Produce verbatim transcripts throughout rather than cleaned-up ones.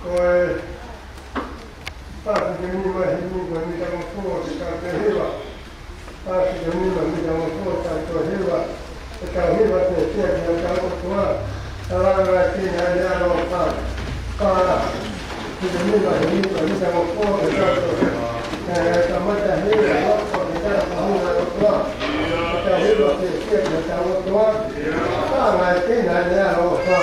Ko e pasi ke nima himi ko e mita mo fua ke tau ke hiva. Pasi ke nima mita mo fua tau ke hiva. Ke tau hiva ke sia ki he tau ʻOtua. Talanga ki he ʻaloʻofa. Pasi ke nima himi ko e mita mo fua ke tau ke hiva. Ke kamata hiva, ʻaloʻofa ke tau ke hiva ʻOtua. Ke tau hiva ke sia ki he tau ʻOtua. Talanga ki he ʻaloʻofa.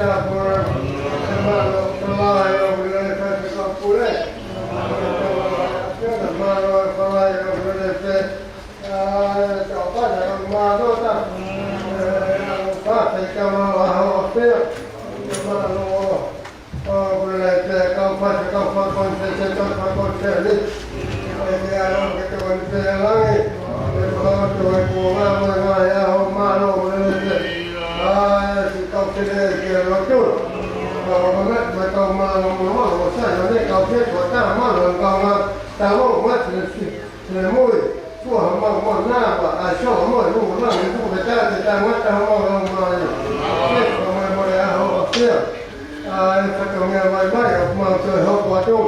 Tau mui, tua ha mau mau nava, ʻa e sō ha mau e luʻu langi, tuku ke tā te tā ngata ha mau lau mai. Ke kua mai mo e ʻaho ʻa fea. ʻA e fatongia mai mai, ʻoku mau toe hoko atu.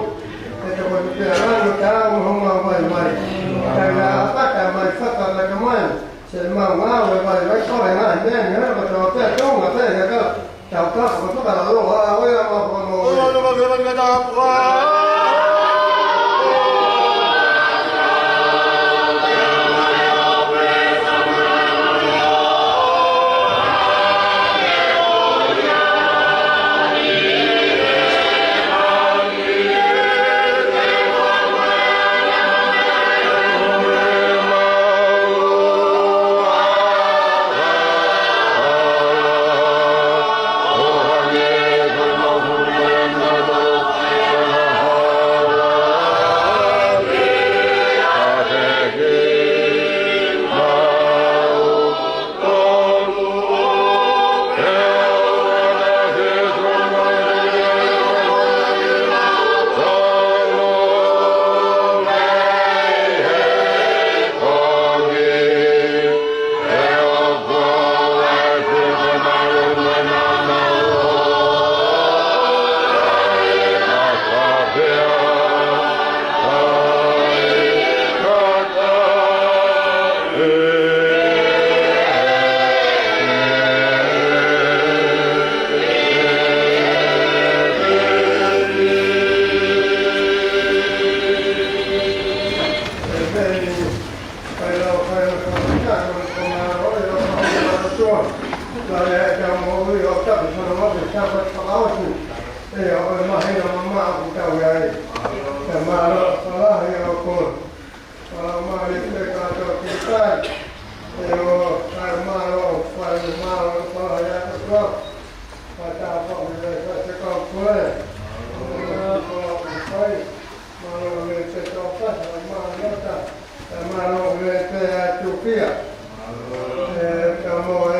E toko ni pea rano tā mo ho mau mai mai. Kai la apata mai faka kata mai. Se mau ngāue mai mai, ko e ngaahi meʻa ni, hana katoa pea tonga pea ia ka. Tau ka, ko ka la lo, a, o ia ma ko mo. Mālō e pē tō pasa, mālō ta, e mālō e pē a tūkia. E, ka mo e,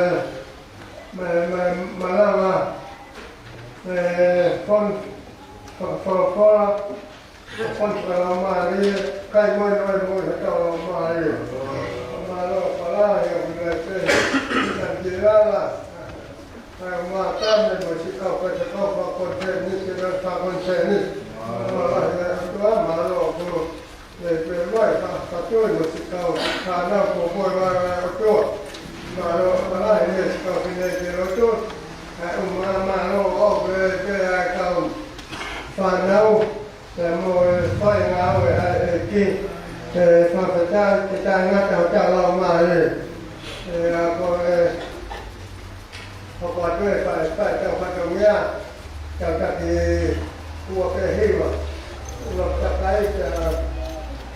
me, me, malanga, e, fon, fo, fo, fo, fon, fo, la mali, kai mo, mo, mo, he tau la mali. Mālō, fala, e, me, pē, ta, ki, la, la. Ai, mātane mo e sikau pē te kau fakakonsenisi, pē fakakonsenisi. Mālō, e, tua, mālō, ko, e, pē mai, fa, fatoi mo e sikau, fānau ko, ko, e, mālō, e, tua. Mālō, mālō, e, sikau fine ke loto. Ai, ʻū mā, mālō, ʻo, pē, pē, ai, kau fānau. Pea mo e fai ngāue ʻa e ʻEiki, e fakafetaʻi, ke taʻengata hotau laumālie. E, a ko e, hoko atu e fai, fai tau fatongia, tau taki ua pe hiva. Ua takai, pea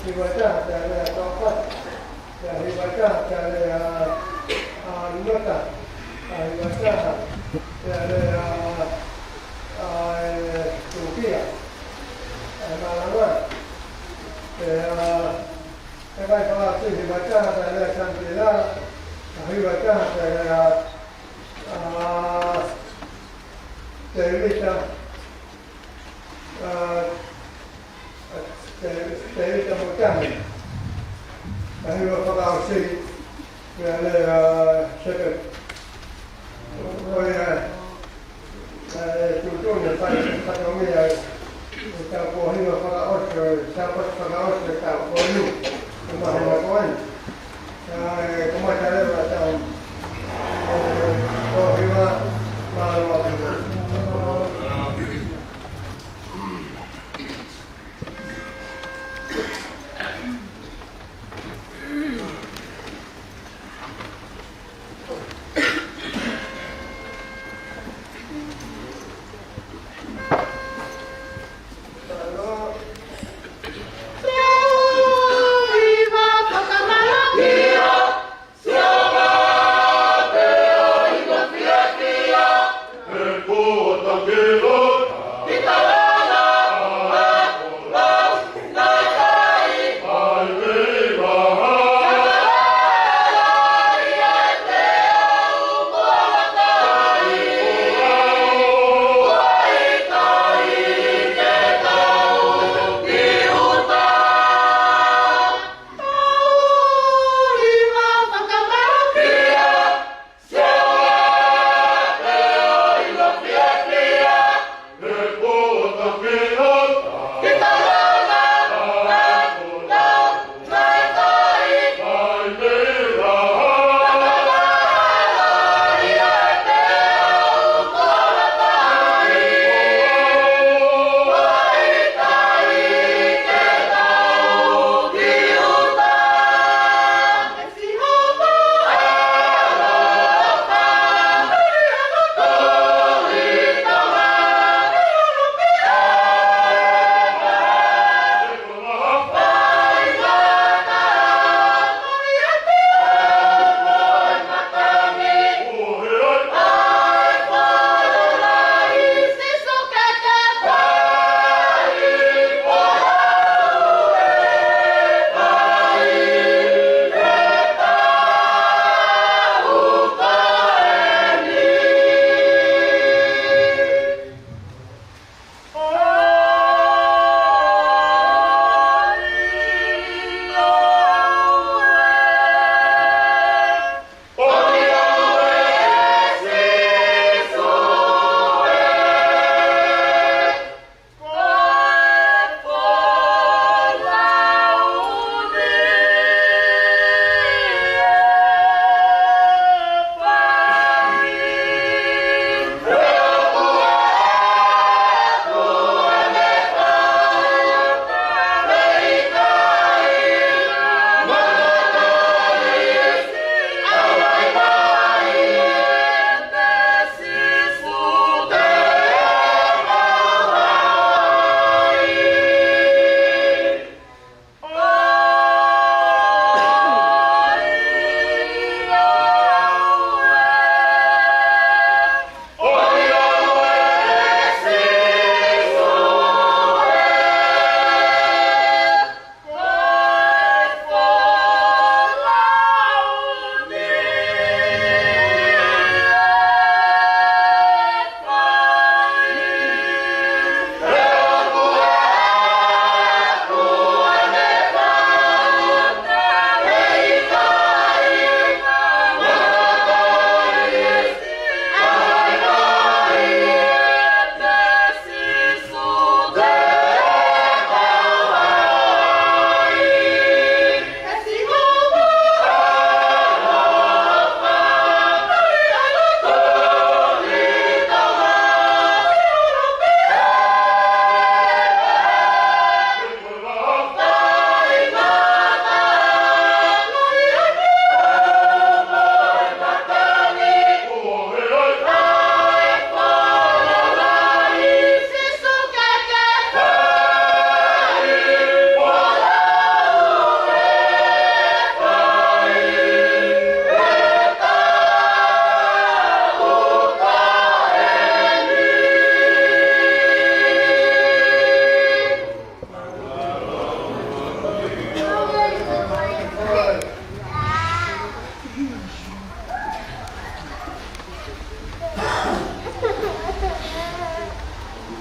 hiva taha, pea lea tau fai. Pea hiva taha, pea lea, a, Nota. Pea hiva taha, pea lea, a, e, Tūkia. E, Malanga. Pea, e, Vaifalasi, hiva taha, pea lea Santila. Pea hiva taha, pea lea, a, Tevita. A, Te, te ita mo tahi. Tahi ua fakaʻosi, pea lea, a, Shepherd. Ko ia, e, tuʻutuʻuni e fai, fatongia, e, ʻo e tau ko hiva fakaʻosi, e, Sāpate fakaʻosi, e, tau ko iu. Ko mahena ko eni. Ai, ko mai tale wa tau. Ko hiva, mālō ʻaupito.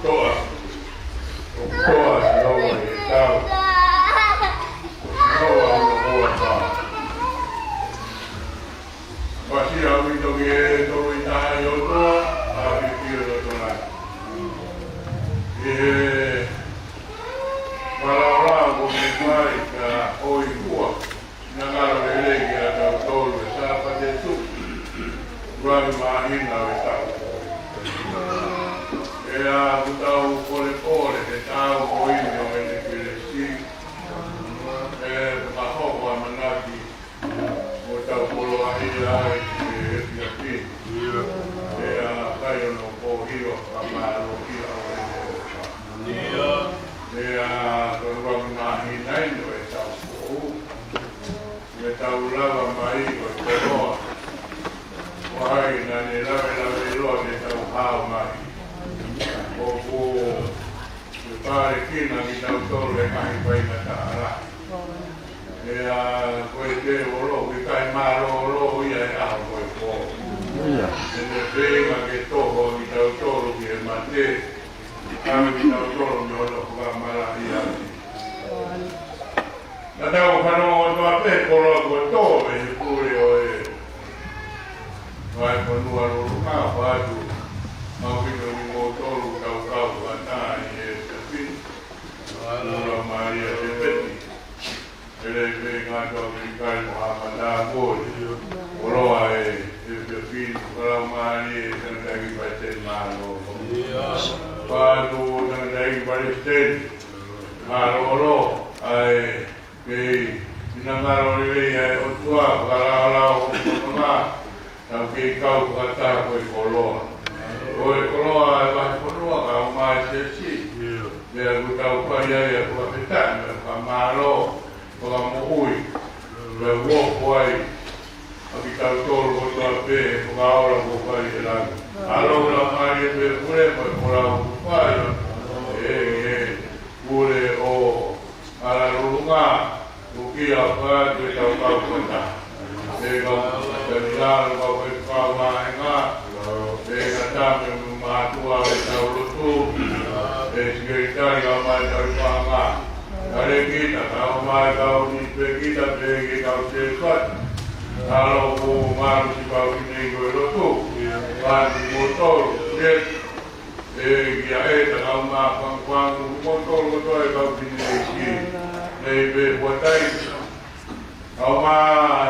Toa. Toa, Sihova ʻi he tau. Sihova ʻi hono huafa. Fakaʻosi ʻaupito ki he Tolu-ʻi-Tahaʻi-ʻOtua, ʻa e ʻAfio ʻi loto na. ʻI he falalaʻau kuo mou fai kia ʻOihua, ngalo lelei kiate kitautolu e Sāpate Tuʻi, ʻuluaki māhina ʻo e taʻu. Pea ʻoku tau polepole he taau ko eni ʻo ʻEne kelesi, ʻe fakahoko ʻamanaki, ʻo tau koloaʻia ai he efiafi ni. Pea fai hono pōhiva, fakamālō ʻi he ʻEiki. Pea ko e ʻuluaki māhina eni ʻo e taʻu foʻou, ʻe tau lava mai ʻo koloa. Ko hai naʻa ne lavelaveʻiloa ke tau hao mai. Fale kina kitautolu he ngaahi faingataʻa lahi. Pea ko e te olo, ke kai mālōlō ia he ʻaho ko e pō. ʻIo. He ko e feinga ke toho kitautolu ki he mate, ʻave kitautolu mei hono fakamalaʻiaʻi. Naʻa tau fanongo atu pē koloa kuo tō mei he pule ʻo e Vahefonua Lulunga, pea ʻoku mau kiʻi ʻomi kimoutolu ke tau kau fakataha ʻi he efiafi ni. Laumālie ʻa Sēpeti. Pele pe ngā tau ki kai mo ha mata koi. Koloa ʻa e efiafi ni, Laumālie ʻa e Tangataʻeiki Palesiteni, mālōlō. Pea ʻa e Tangataʻeiki Palesiteni, mālōlō, ʻa e kei finangalo lelei ʻa e ʻOtua, fakalaolao ʻo e fononga, tau kei kau fakataha ko e koloa. Ko e koloa ʻa e vahefonua, kae ʻumaʻā e siasi. Pea ʻoku tau fai ai ʻa e fakafetaʻi mo e fakamālō, fakamoʻui, pea ʻoku ʻofa ai ʻa kitautolu kotoa pē he fakaola kuo fai ʻe langi. Mālō Laumālie pē pule mo e folau kuo fai ʻe he pule ʻo Hala Lulunga, ʻoku ʻikai pau ke tau kau fakataha. Pea kau fakataha, kau fakataha, pea kau fakataha mo e mātuʻa ʻo e tau lotu, pea sekelitali kae ʻumaʻā e tauhi paʻanga. Kāinga, kae ʻumaʻā e kau nīsipēkita, pea ki he kau sētuata. Mālō ʻoku malu siʻi kau fineʻeiki ko e lotu. Pea kimoutolu, ʻIo. ʻE, kia e ta kau mā fangufangu, kimoutolu kotoa e kau fineʻeiki. Nei pē Fuatahi. Kau mā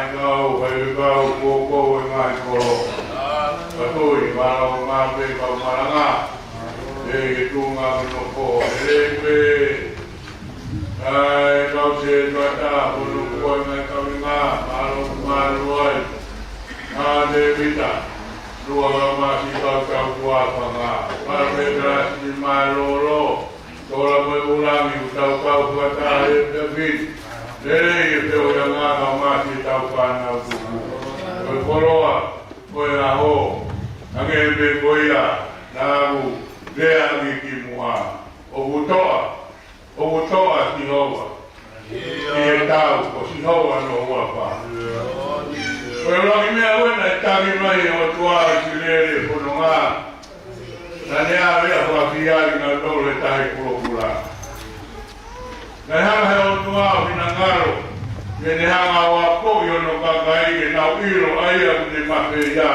e kau, hai e kau koukou e ngaahi kolo. Ka tui, mālō mā pē kau malanga. ʻE, ke tuʻunga mo nofo, ʻe lei pē. ʻA e kau sētuata, hono kuo ngaahi kau inga, mālō, mālō ai. ʻA Tēvita, lua kau mā siʻi kau kau kuo fanga. Mālō pē kalasi mālōlō, tola mo e ʻū langi ʻoku tau kau fakataha he efiafi ni. Lelei e feohiʻanga kau mā siʻi tau fānau tupu. Ko e koloa, ko e ʻaho, hangē pē ko ia naʻa ku lea ange kimuʻa. ʻOku toʻa, ʻoku toʻa Sihova. ʻI he tau, ko Sihova hono huafa. Ko e ʻuluaki meʻa ko ē naʻe taki mai ʻe he ʻOtua ʻa ʻIsileli he fononga, naʻa ne ʻave ʻo fakafiefia kinautolu he Tahi Kulokula. Naʻe hanga ʻe he ʻOtua ʻo finangalo ke ne hanga ʻo akoʻi hono kakai ke nau ʻilo ʻa ia ʻoku ne mafeia.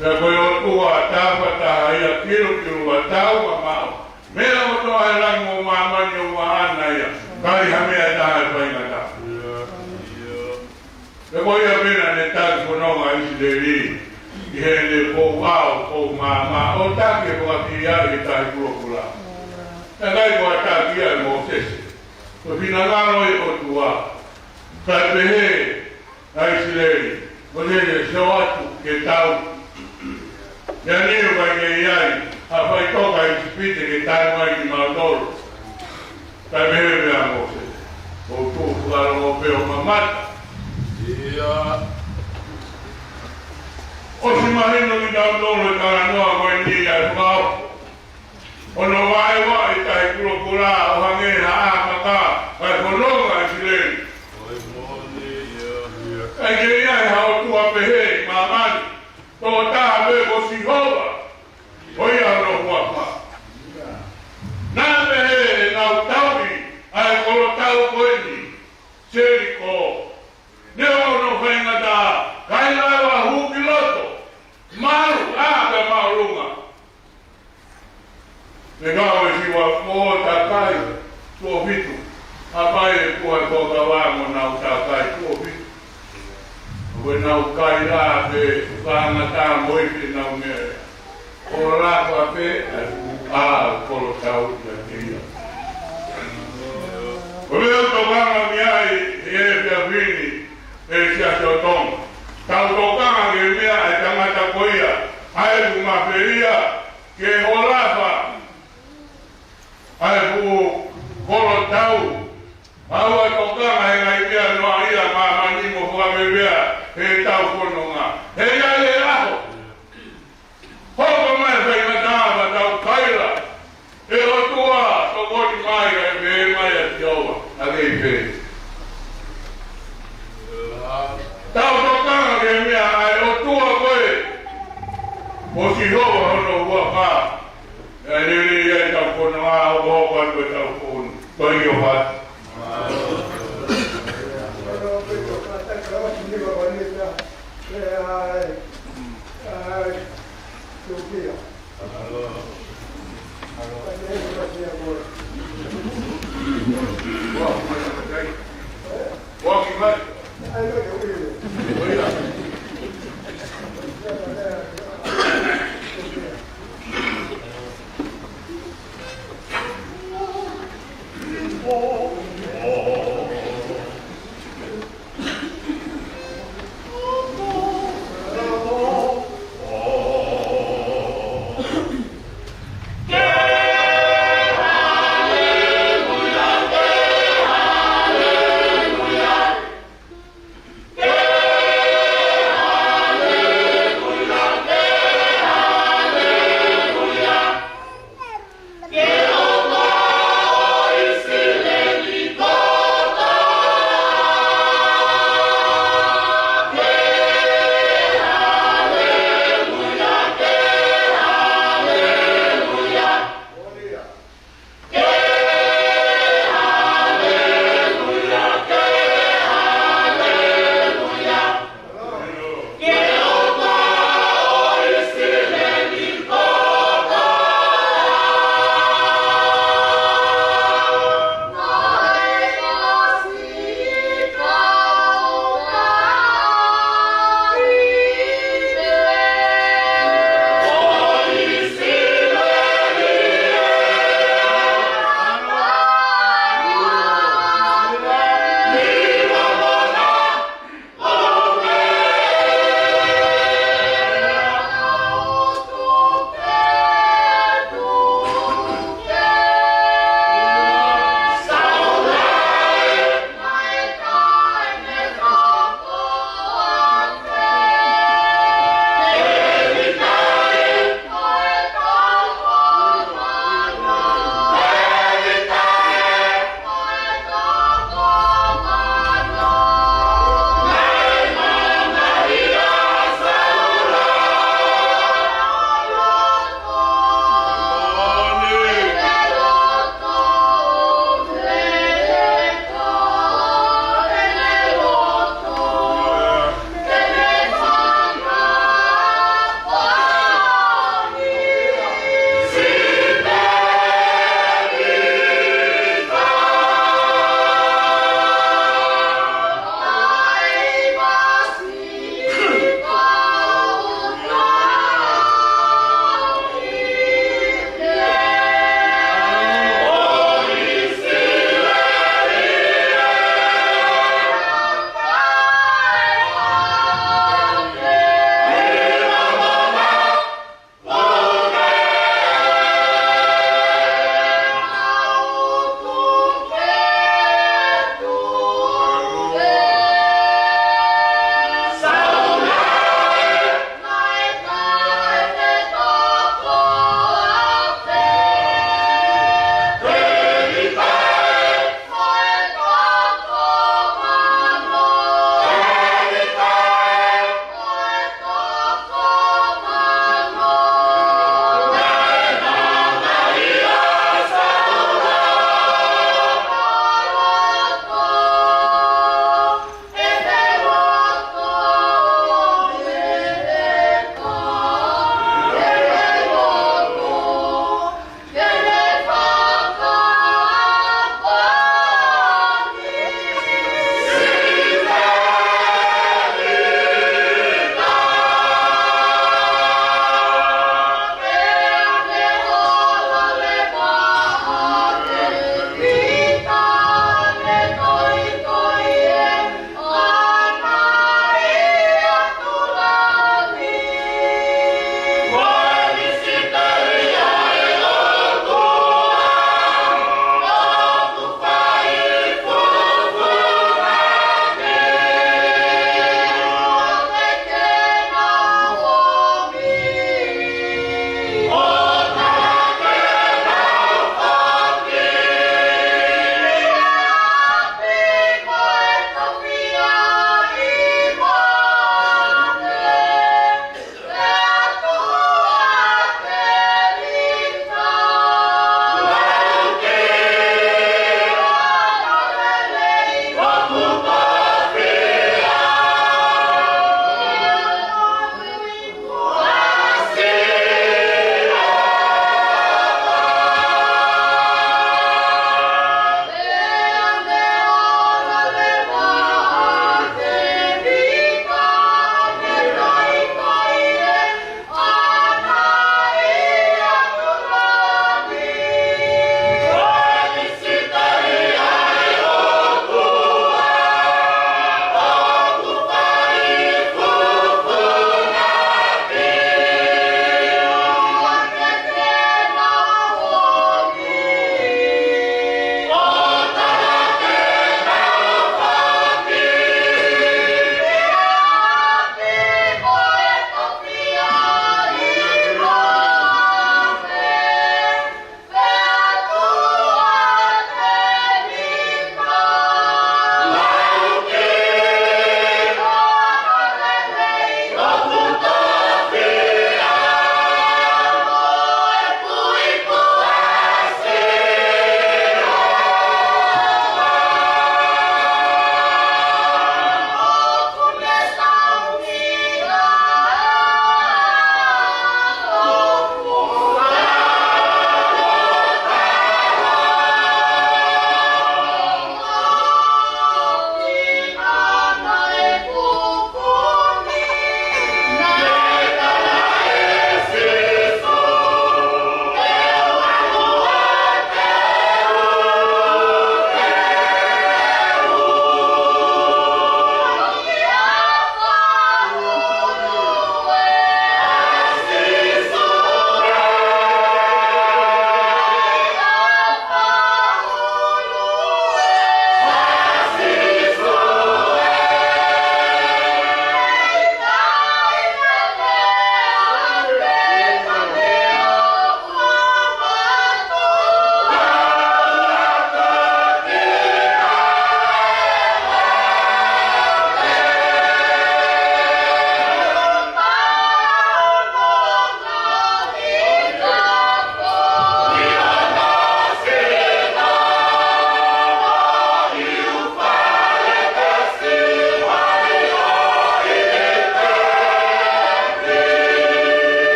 Pea ko e ʻOtua tāfataha ia, kilukilu ʻa tau ka maʻu. Meʻa kotoa he langi mo māmani ʻoku ʻaʻana ia. ʻIkai ha meʻa ʻe taha ʻe faingataʻa. Pea ko ia pē naʻa ne taki fononga ʻa ʻIsileli ʻi heʻene pou ʻao, pou maama, ʻo taki e fakafiefia he Tahi Kulokula. Naʻe ʻikai ko ha taki ia ʻe Mōsese. Ko e finangalo ʻo e ʻOtua. Kae pehē ʻa ʻIsileli, ko ʻene sio atu ki he tau. Pea ne ʻikai ke ʻi ai ha faʻitoka ʻi ʻIsipite ke tanu ai kimautolu. Kae pehē pē ʻa Mōsese, ʻoku ou tuʻu fakalongo pē ʻo mamata. ʻIo. ʻOsi mahino kitautolu he talanoa ko eni ʻa e fakaofo. Hono vaeua e Tahi Kulokula ʻo hangē ha ʻā maka, kae fononga ʻa ʻIsileli. ʻIkai ke ʻi ai ha ʻOtua pehē ʻi māmani, tokotaha pē ko Sihova, ko ia hono huafa. Naʻe pehē ʻenau tauʻi ʻa e kolo tau ko eni, Seliko. Neongo hono faingataʻa, kae lava hū ki loto, malu ʻa e māʻolunga. Pea kau e siva mo takai, tuʻo fitu. ʻA pai e kuo ʻai ko ka vā mo nau takai, tuʻo fitu. Ko ʻenau kai la pe, ka ngata mo i ke nau meʻa. ʻO lava pē ʻa e fuʻu ʻā ʻo e kolo tau ʻiate ia. Ko e meʻa ʻoku tokanga ki ai ʻi he efiafi ni e Siasi ʻo Tonga. Tau tokanga ki he meʻa ʻa e tangata ko ia, ʻa e fuʻu mafeia, ke holafa ʻa e fuʻu kolo tau. ʻOua ʻe tokanga he ngaahi meʻa noaʻia ʻa māmani mo fakavevea he tau fononga. He ʻi ai e ʻaho. Hoko mai e faingataʻa ʻo tau kaila. ʻE ʻOtua,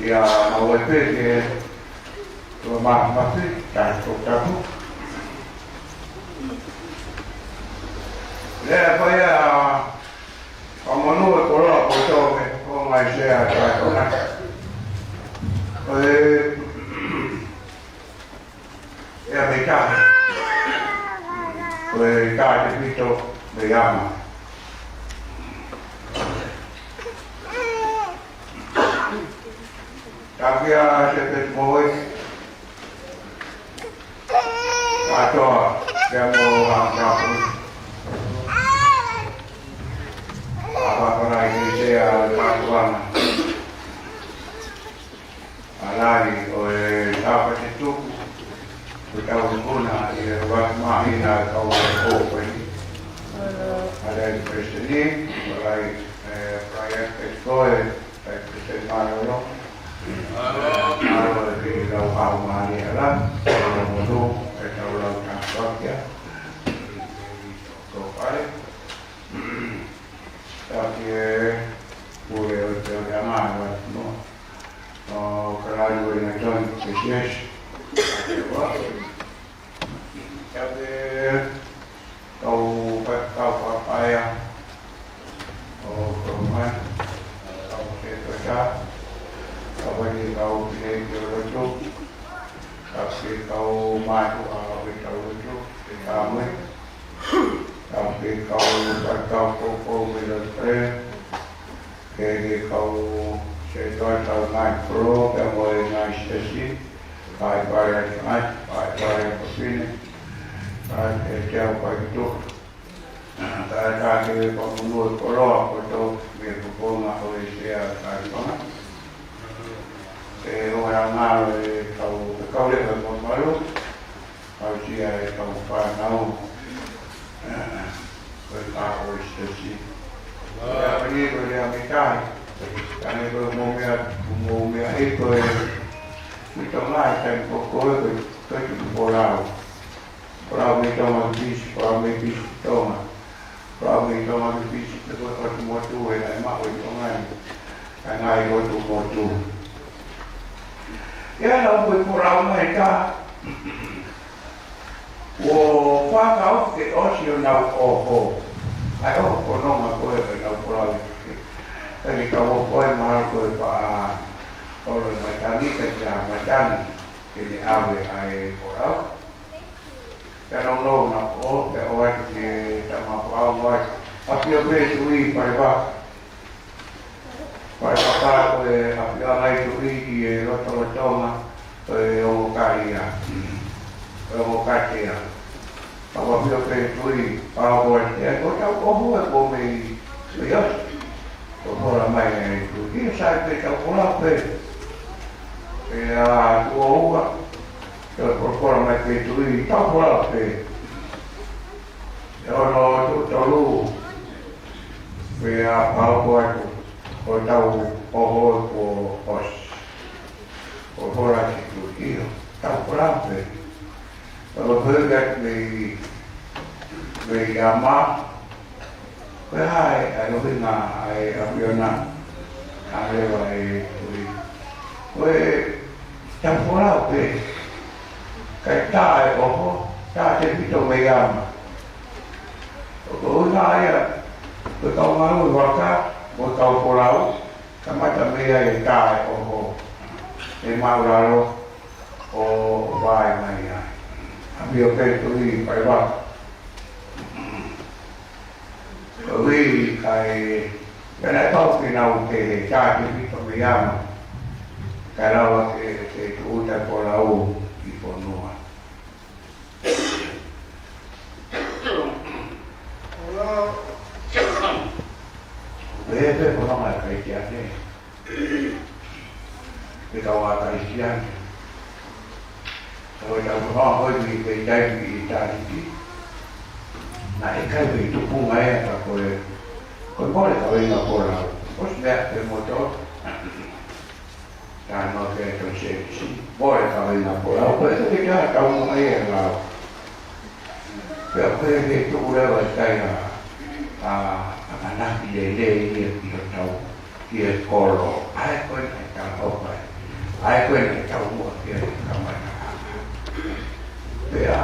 ʻIa, mau ʻai pē ke ʻoua māfimafi, taʻetokotapu. Lea ko ia, ʻa monū e koloa ko tō me ko ngai sea taʻetokanga. Ko e, ʻa e meʻa taha. Ko e taʻetefito mei ʻAma. Takia Shepherd Moe. Katoa, pea mo Haʻamoa. ʻA Papalai Sea Katoanga. ʻA Lali ʻo e Tāpate Tuku. Ko e tau nguna ʻi he ʻuluaki māhina ʻo e kau ʻo e kōpeni. ʻA Lali Peresiteni, ʻa Lali, ē, Brian Petikoe, ʻa e Peresiteni Mālōlō. Mālō e pili lau au mālie ala, ʻa e lau monū, ʻa e tau lau tāpuakia. Ko pale. Taki e pule ʻo e teʻoleʻanga ʻa e ʻOtua. ʻO Kalāliuelengatoni, K C S. Taki e kau pa-, kau papaia ʻo Koromani, kau sētuata, kau pali kau pilei ki ʻo lotu, taki e kau mātuʻa ʻo e tau lotu, e kau mai. Taki e kau, kau poupou mei loto pē. Ki he kau sētuata ʻo e ngaahi kolo, pea mo e ngaahi siasi. Faifekau ʻa e ngaahi, faifekau ʻa e fafine. Taki e teau faituʻa. Taki e kau monū e koloa kotoa mei he koponga ʻo e sea taʻetokanga. ʻE ʻoua ngalo e kau, e kau leʻo e kau malu. Aʻusia e kau fānau, ē, ko e kau ʻo e siasi. Ko e ʻaho ni ko e lea mei tahi. Ka ne ko e mo meʻa, mo meʻa ʻi ko e, ʻi Tonga ʻi he taimi ko ē ko e, ko e tuku folau. Folau mei Tonga ki Fisi, folau mei Fisi ki Tonga. Folau mei Tonga ki Fisi, te ko e ʻotu motu ē naʻe maʻu ʻi Tonga ni. Ka ngaahi ʻotu motu. ʻIa, naʻa ku folau mai ka. ʻO fakau ke ʻosi ʻo nau ʻoho. ʻA e ʻoho ko nonga ko ē ʻo nau folau ʻi Fisi. Ka ni ka ʻoho ko ē mahalo ko e faʻa ʻolo mai tangi, ka kia mai tangi. Ke ne ʻave ʻa e folau. Pea nau nau na ko, pea ʻoatu ki he tama ko au mai. ʻAfio pē tuʻi Palevaka. Palevaka ko e ʻafioʻanga ʻi tuʻi ki he lotolotonga ʻo e ongo kalia. ʻO e ongo katea. Ka ʻafio pē tuʻi, pea ʻoatu ki he ko tau ʻoho e ko mei, mei ʻosi. Ko folau mai e tuʻi, ʻi sai pē tau folau pē. Pea tuʻo ua, Toe polokola mai pē tuʻi, tau folau pē. ʻE ono tuʻo tolu, pea pau ko atu, ko tau ʻoho ko ʻosi. Ko folau ki tuʻi, tau folau pē. Pea ko pē atu mei, mei ʻAma, Ko e hā e, ʻa e ʻuhinga, ʻa e ʻAfiona, ʻa e leva e tuʻi. Ko e tau folau pē, kae tā e ʻoho, taʻetefito mei ʻAma. Ko e ʻuhinga ia, ko e kau ngāue vaka, ko e kau folau, kamata mei ai e tā e ʻoho. ʻE māʻulalo, ʻo, ʻo vai mai ai. ʻAfio pē tuʻi Palevaka. Ko ui kai, pea naʻe pau ke nau ke he taʻetefito mei ʻAma. Kae lava ke, ke tūʻuta folau ʻi fonua. Pea pē ko hama e kai kia ne. Pea kau a Kalisitiane. Ka ko e tau kau hoi ki he taimi ʻi Taliti. Naʻe ʻikai ke tupunga ē ka ko e, ko e mole ka weinga folau. ʻOsi meʻa pē moto. Ka no ke to se kisi. Mole ka weinga folau. Ko e ke kia tau mo ai e lau. Pea ko e ke tuku leva e kai a, a, ʻamanaki lelei ia ki hotau, ki he kolo. ʻA e ko e kai tau hau kai. ʻA ia ko ē naʻe taumuʻa ki ai e kamata. Pea,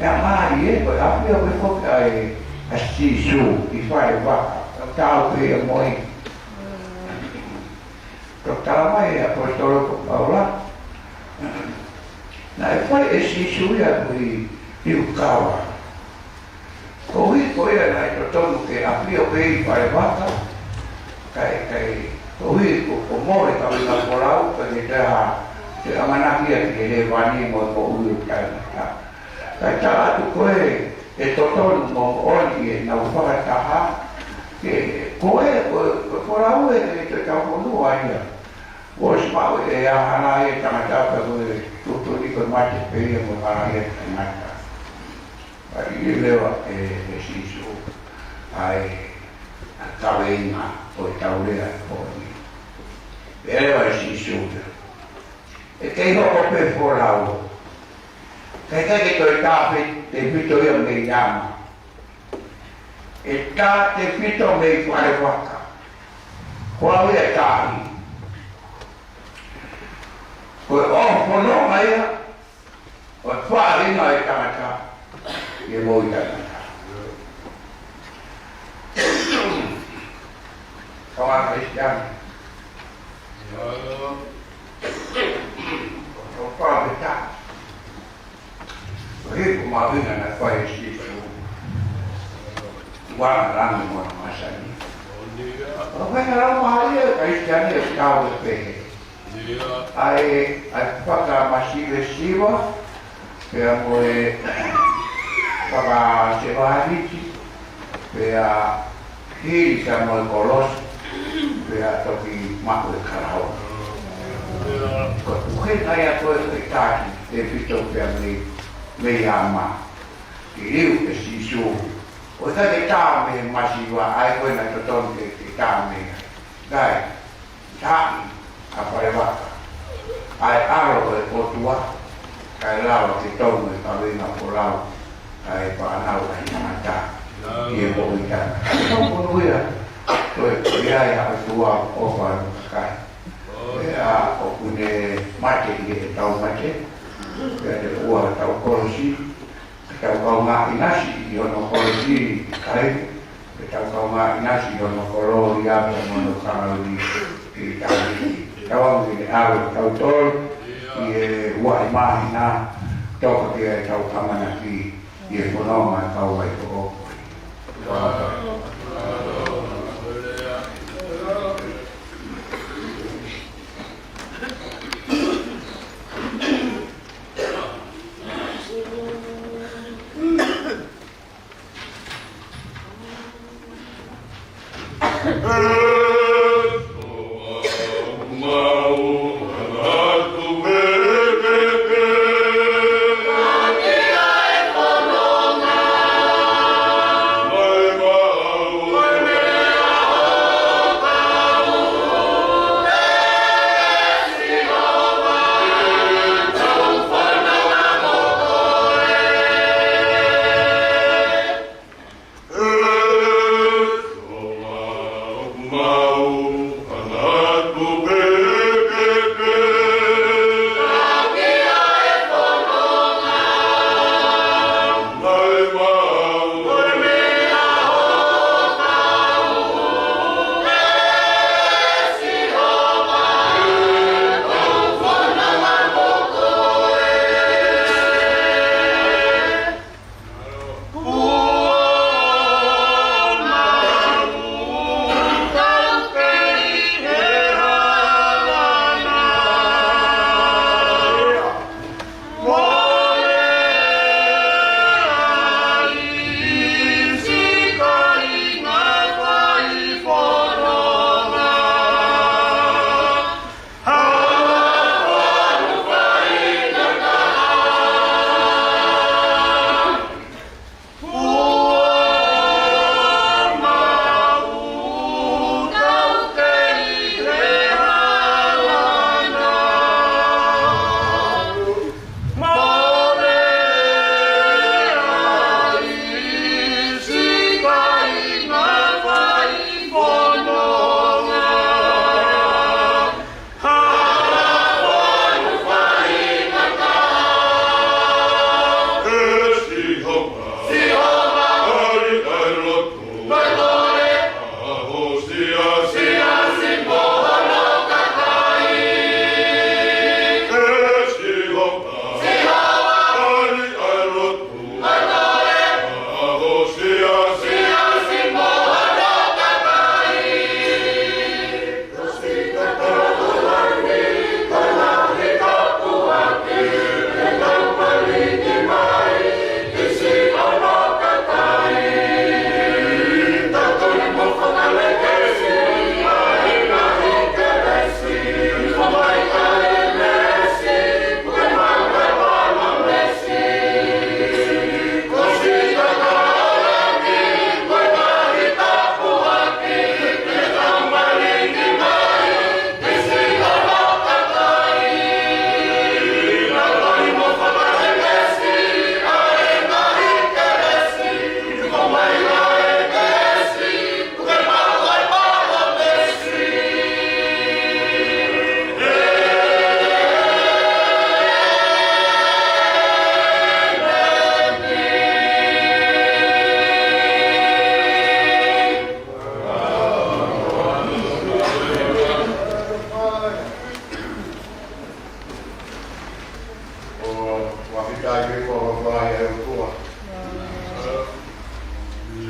meʻa mālie, ko e ʻafio pē foki ʻa e, ʻa Sīsū ʻi fale vaka, ʻo taau pē ia mo ia. Toki talamai ʻe he ʻaposetolo ko Paula, naʻe fai ʻe Sīsū ia koeʻuhi ko e kava. Koeʻuhi ko ia naʻe totonu ke ʻafio pē ʻi fale vaka, kae, kae, koeʻuhi ko, ko e moʻui e kaveinga folau, kae ʻikai ke toe ʻamanaki ia ki he lēvani mo e moʻui ʻo taʻengata. Kae tala atu ko ē ʻe totonu mo moʻoni ʻenau fakataha, ke, ko e, ko e, ko e folau ē, ʻikai ke toe taufonua ia. Kuo ʻosi maʻu ʻe he ʻahana ia e tangata pea ko e tuʻutuʻuni ko e mate pē ia mo e halaʻia e tangata. Pea ʻi leva ʻe, ʻe Sīsū ʻa e, ʻa e kaveinga ʻo ʻetau lea ʻi he pō ni. Pea leva ʻe Sīsū ia, ʻe kei hoko pē folau. Kae ʻikai ke toe tā pe, tefito ia mei ama. ʻE tā tefito mei fale vaka. Ko au ia e taaʻi. Ko e ʻohofi fononga ia ʻo e faʻahinga ʻo e tangata ʻi he moʻui taʻengata. Kaungā Kalisitiane, ʻoku tau fakafetaʻi koeʻuhi ko e mahuʻinga naʻe fai ʻe Sīsū. Ua na lanu mo na masani. ʻOku fai na lau mahali e Kalisitiane ʻoku tau e pehē. ʻA e, ʻa e fakamasivesiva, pea mo e fakasevāniti, pea hili pea mo e kolosi, pea toki maʻu e kalauni. Ko e pukenga ia ko ē ʻo e tā tefito pea mei, mei ama. Ke liliu ʻe Sīsū. ʻOku ʻikai ke tā mei he masiva, ʻa ia ko ē naʻe totonu ke, ke tā mei ai. Kae tā ʻi fale vaka ʻa e ʻAlo ʻo e ʻOtua, kae lava ke tonu e kaveinga folau, kae fānau ʻa e tangata ʻi he moʻui taʻengata. Tau monūʻia, ko e, ko ia ʻa e ʻOtua ʻofa ʻa e kakai. Pea ʻoku ne mate ʻi heʻetau mate, pea ne ua ʻetau kolosi, ke tau kaungā ʻinasi ʻi hono kolosi ʻi Kalevale, ke tau kaungā ʻinasi ʻi hono kolōlia pea mo hono kalauni ʻi ʻitāniti. Tau ʻalu ke ne ʻave kitautolu ʻi he uaʻi māhina, toka ki ai ʻetau ʻamanaki ʻi he fononga ʻa e kau vaitoʻo.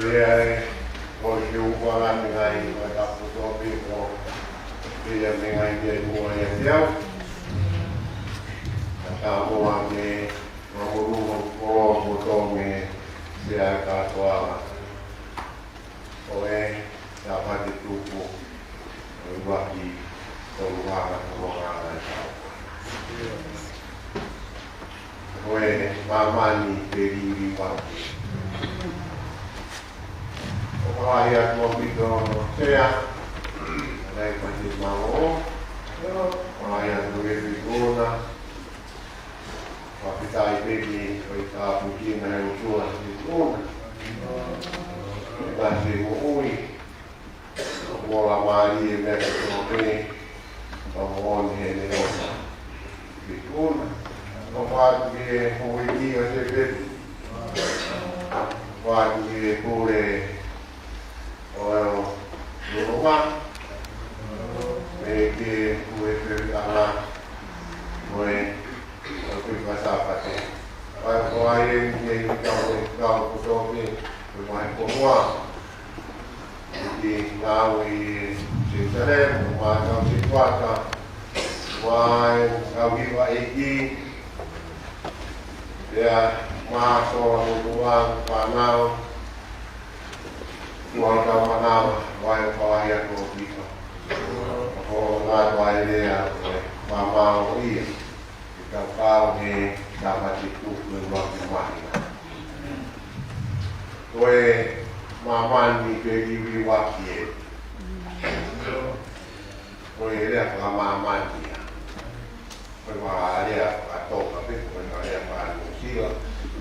ʻIo, ʻoku ou fakaʻamu ʻa e ngaahi meʻa kotoa pē ko ia, meʻa ngaahi meʻa ʻi muʻa ʻiate au. Ka muʻa ke mālōlō ʻa e koloa kotoa mei he Sea Kātoanga. Ko e Sāpate Tupu, ʻo e ʻUluaki Toluʻanga, Toluʻanga ʻi he Tau. Ko e māmani pē liliu ʻaki. ʻOku ou ʻoatu ʻa e pito Sea, ʻa e pāti mālō, ʻoku ou ʻoatu e pito na, fakafetaʻi pē ki he ʻOtua ʻi he ʻOtua ʻi he pito na. ʻE masi moʻui, ʻoku ola mālie meʻa kotoa pē, ʻoku moʻoni heʻene ʻofa. Pito na, ʻoku ʻoatu ki he houʻeiki ʻo Sēpesi. ʻOku ʻoatu ki he pule ʻo e Loloma, pea ki he pule fefeʻanga ʻo e, ʻo e Fefeka Sāpate. Kae ʻoua ʻe ʻi ai ha kau, kau kotoa pē, ko e vahe ko ua. Ki he ngāue ʻi Selusalema, mo e kau sētuata, mo e kau hiva ʻeiki, pea mo e sola mo e kau fānau, mo e kau manava, ʻoku ou fakaʻamu atu ʻa e pito. Ko e ngaahi lea, ko e fakamālō ia. Ke tau kau he Sāpate Tupu ʻo e ʻUluaki Māhina. Ko e māmani pē liliu ʻaki ē. Ko e lea fakamāmani ia. Ko e fakalea fakatonga pē, ko e fakalea fakanuʻusila,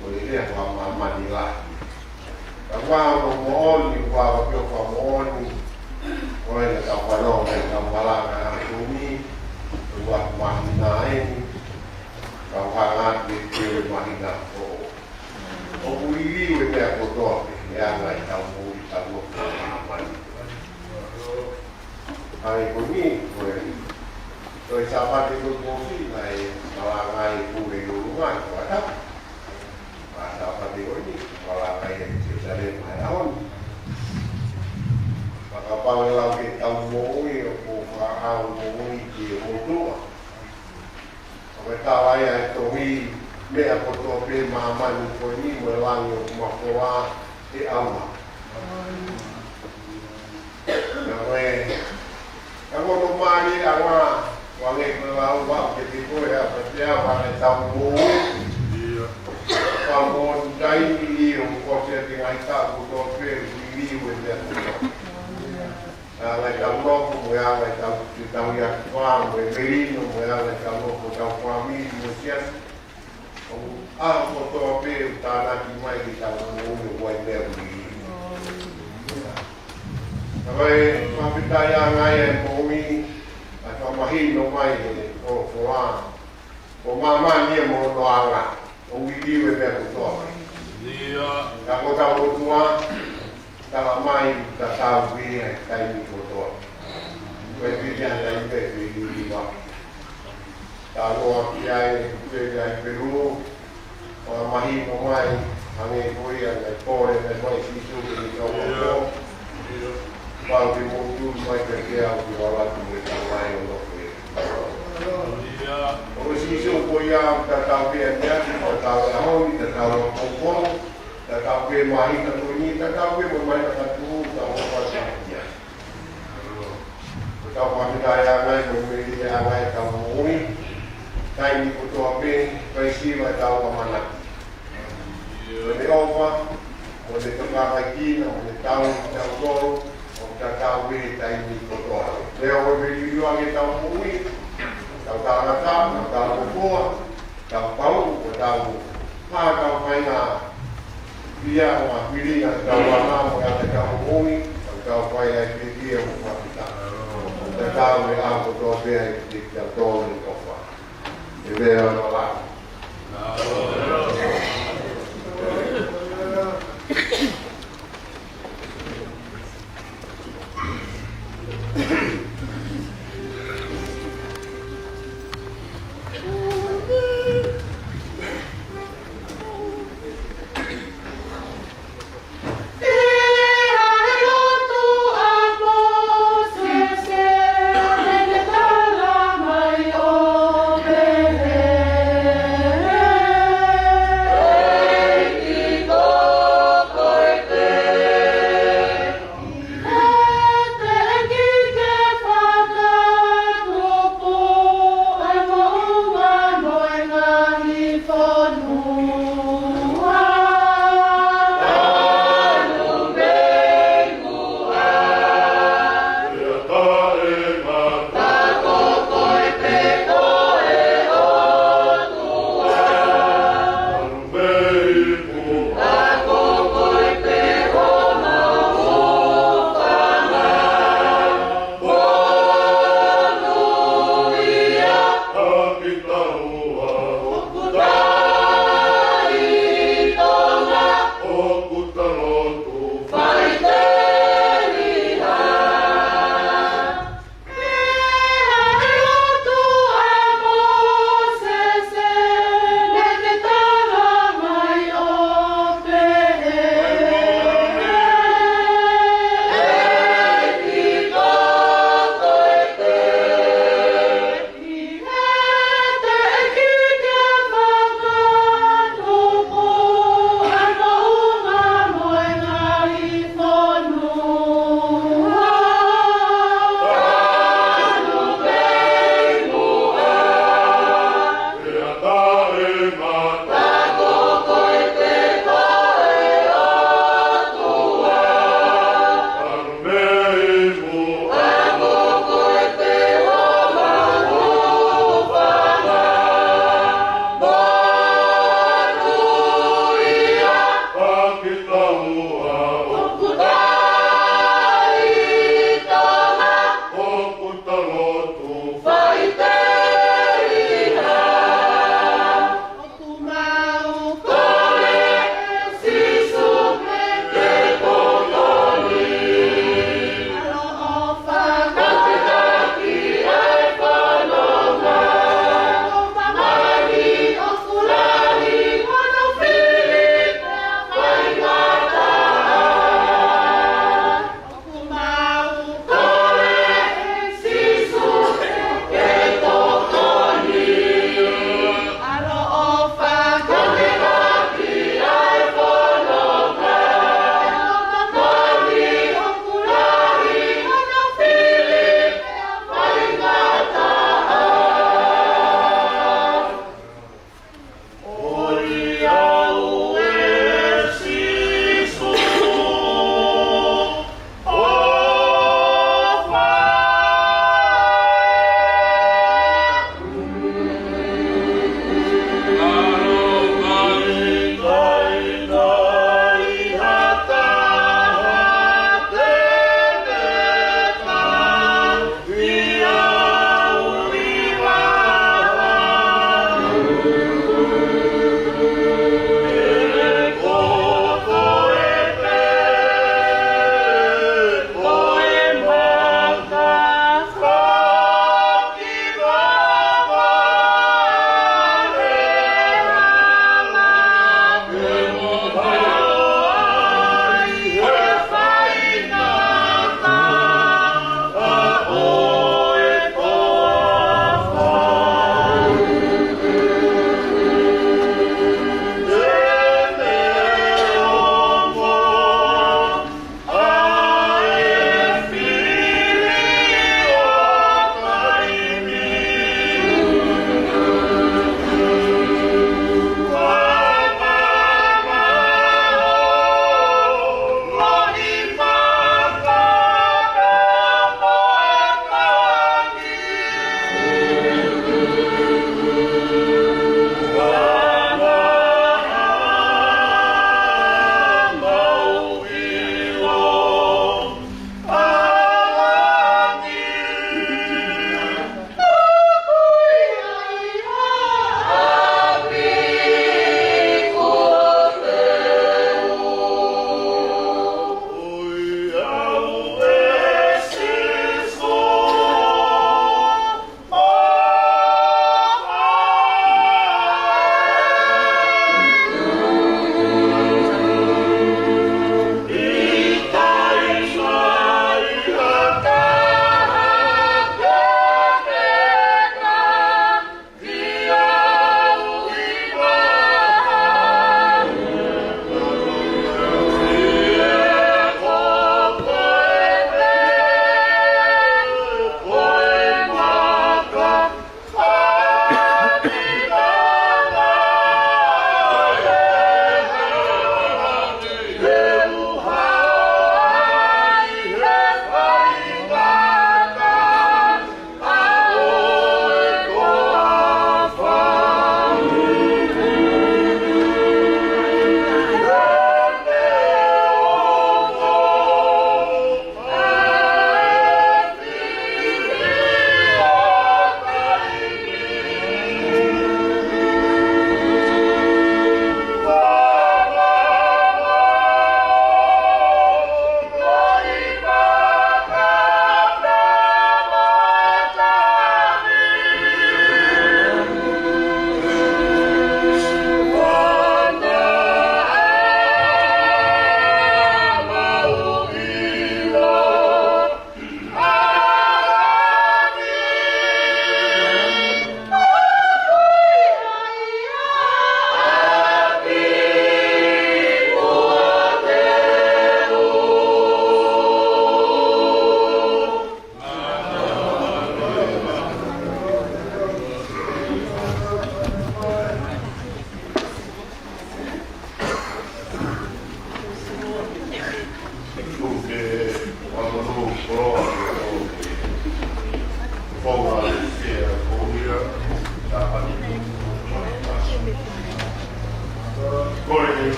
ko e lea fakamāmani lahi. Ka ʻoku moʻoni, ʻoku pehē ʻoku moʻoni, ko e lea tau fanongo, ko e tau malanga ʻa e ʻaho ni, ko e ʻuluaki māhina eni, tau hanga atu ki he māhina foʻou. ʻOku liliu e meʻa kotoa pē, ʻi he anga ʻetau moʻui, ʻetau nofo ʻi māmani. ʻA ia ko eni, ko e, ko e Sāpate ko ē kuo ʻosi, naʻe malanga ai e pule ʻi Loloma, ko ʻAtapu. Ko e Sāpate ko eni, malanga ai ʻi Selusalema he ʻaho ni. Fakapapau ʻe lau ke tau moʻui, ʻoku fakaʻau moʻui ki he motuʻa. ʻOku tala ia ʻe he tohi, meʻa kotoa pē ʻi māmani ko eni mo e langi ʻoku mafola ʻe ʻauha. Ka ko e, ka ko hono mālie ʻanga, ʻoange ko e lau ʻa e ke te koe ʻa e pea ʻoange tau moʻui. Ka ko e taimi ni ʻoku ʻosi ʻa e ngaahi taʻu kotoa pē, liliu e meʻa kotoa. ʻA e anga ʻetau nofo, mo e anga ʻetau, ʻetau ʻi he fā, mo e melino, mo e anga ʻetau nofo, ʻetau fāmili, mo e siasi. ʻA ia kotoa pē ʻoku tānaki mai ki heʻetau moʻui ʻoku ʻi ai e meʻa ʻuli. Ka ko e fakafetaʻi ʻanga ia ʻi he moʻui, ʻa e fakamahino mai ʻe he folofola. Ko māmani ia mo hono anga, ʻoku liliu e meʻa kotoa. ʻIo. Ka ko hotau ʻOtua, tala mai, tatau pē ia he taimi kotoa. Ko e pili ʻa e taimi pē, pili liliu ʻaki. Talanoa ki ai, pē ki ai Pelu, fakamahino mai, hangē ko ia naʻe kole mai ʻe Sīsū ki he kau ako. Pau ke mou tui mai kiate au, ke u ʻalu atu mo tau ai ʻo nofo. ʻO Sīsū ko ia, tatau pē ʻaneafi, tatau pē ʻaho ni, tatau pē ʻapongipongi, tatau pē māhina ko eni, tatau pē mo e māhina ka tuʻu, tatau pē ʻaneafi. Ko ʻetau fakafetaʻi ʻanga ia mo e melie ʻanga ia ʻetau moʻui, taimi kotoa pē, kae siva ʻetau ʻamanaki. Mo ʻene ʻofa, mo ʻene tokanga ki ai, mo ʻene tauhi kitautolu, ʻo tatau pē he taimi kotoa. Pea ʻoku liliu ange ʻetau moʻui, ʻetau tangata, ʻetau kōfua, ʻetau pau, ʻetau, ʻetau faʻahinga, ʻio, ʻa e pili ʻa ʻetau anga, mo e anga ʻetau moʻui, ʻetau fai ai pē ki he ʻofa kita. Tatau e ʻaho kotoa pē ʻa e kitautolu ʻi he ʻofa. ʻE vea ma la.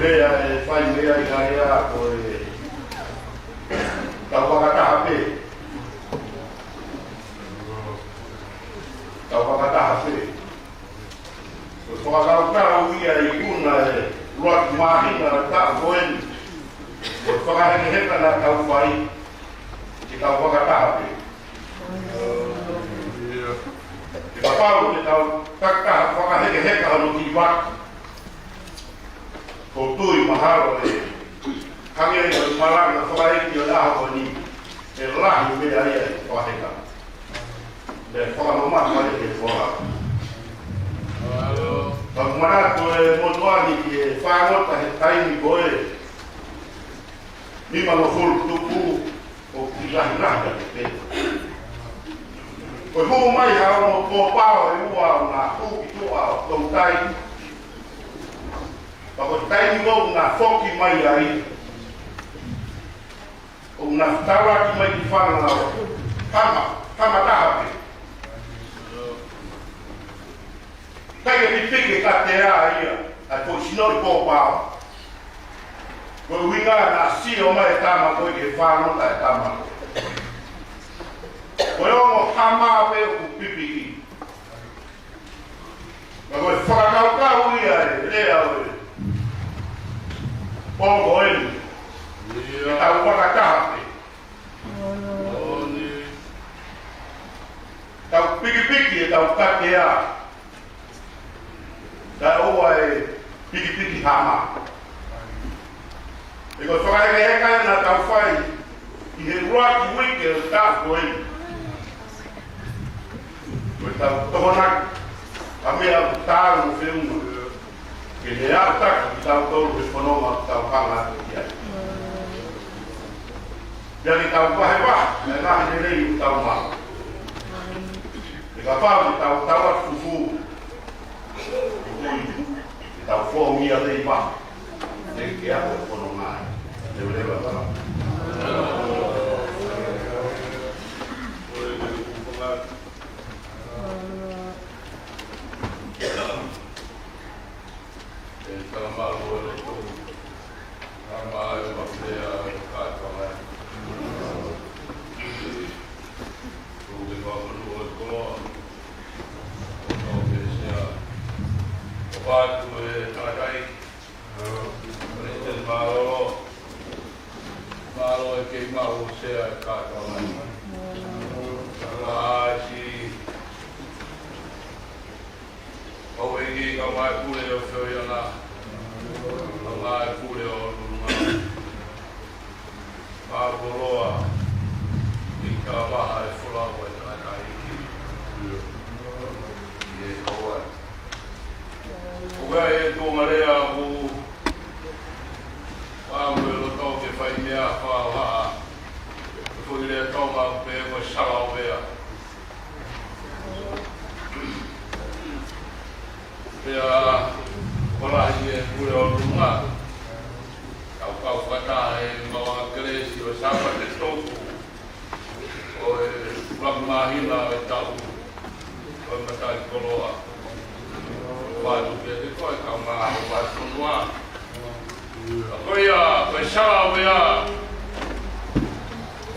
Pea ʻe fai mei ai ʻa e ʻa ko e tau fakataha pē. Tau fakataha pē. Ko e fakakaukau ia ʻi kuna e ʻuluaki māhina ʻo e taʻu ko eni. Ko e fakahekeheka naʻa tau fai, ke tau fakataha pē. Ke kapau te tau takitaha fakahekeheka hono kiʻi vaka. Ko e tui mahalo ʻe hangē ko e malanga fakaʻeiki ʻo e ʻaho ko eni, ʻe lahi meʻa ia ʻe fakaheka. Pea fakamamafa ʻe he foha. Ka manatu e motuʻa ni ke fāngota he taimi ko ē, nimangofulu tupu ʻoku lahilahi ʻa e pē. Ko e hū mai ha ongo kōpao ʻe ua ʻo na hū ki tuʻa ʻo toutai. Ka ko e taimi ʻoku na foki mai ai, ʻoku na fetaulaki mai ki fanga ʻo hama, hama taha pē. ʻIkai ke pipiki ka te ʻa ia, ʻa e foʻi sinoʻi kōpao. Ko e ʻuhinga naʻa sio mai e tama ko ē ke fāngota e tama ko ē. Ko e ongo hama pē ʻoku pipiki. Ka ko e fakakaukau ia e lea ʻo e pō ko eni. Ke tau fakataha pē. Tau pikipiki ʻetau katea. Kae ʻoua ʻe pikipiki hama. He ko e fakahekeheka ia naʻa tau fai ʻi he ʻuluaki uike ʻo e taʻu ko eni. Ko ʻetau tokonaki ʻa e meʻa ʻoku taau mo feʻunga. Ke ne aʻutaki kitautolu he fononga ʻoku tau hanga atu ki ai. Pea ke tau vahevahe ʻa e ngaahi lelei ʻoku tau maʻu. He kapau te tau tau atu fufū, ʻoku ʻi ai ke tau fōngia lei maʻu. Ke ke ako e fononga ai. Leveleva tala. E tala malu e loto. Tala malu e mafea e kātoanga. Ko ke whakamanu o e koloa. Ko ke sea. Ko whatu e tangataʻeiki. Ko le te mālō. Mālō e kei maʻu o sea e kātoanga. Tala ʻaisi. ʻOku ʻi ai e kaungā pule ʻo Feohiana, kaungā pule ʻo Lulunga. Mālō koloa, ʻi ka vaha e folau e tangataʻeiki. ʻI he kau ai. ʻOku ʻi ai e tuʻunga lea ʻoku pau e loto ke fai meʻa fakaʻoha. Ko e lea Tonga pē ko e salaovea. Pea, ko lahi e pule ʻo Lulunga. Kau kau fakataha he maʻu ʻa e kelesi ʻo e Sāpate Tofu. ʻO e ʻuluaki māhina ʻo e taʻu. ʻO e matai koloa. Watu ke te koe kau mā ʻo watu fonua. Ko ia, ko e salaovea.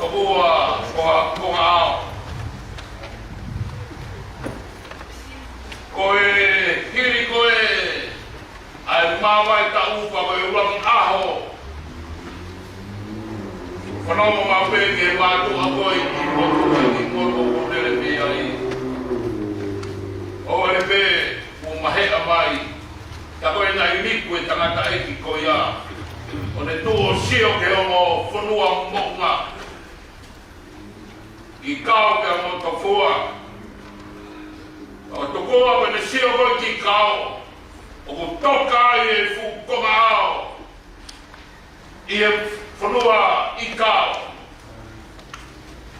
Tokua, ko a, ko a ao. Ko e hili ko e, ʻa e māvae taʻu pea ko e ʻuluaki ʻaho. Fanongo maʻu pē ki he mātuʻa ko ē ʻi motu, ʻi motu ko lele pē ai. ʻO ʻene pē, ʻo maheʻa mai. Tā ko ē naʻe ʻi liku e tangataʻeiki ko ia. ʻO ne tuʻu ʻo sio ki he ongo fonua moʻunga. ʻIkao pea mo Tofua. ʻO Tofua pea ne sio ko ē ki ʻIkao. ʻOku toka ai e fuʻu konga ao. ʻI he fonua ʻIkao.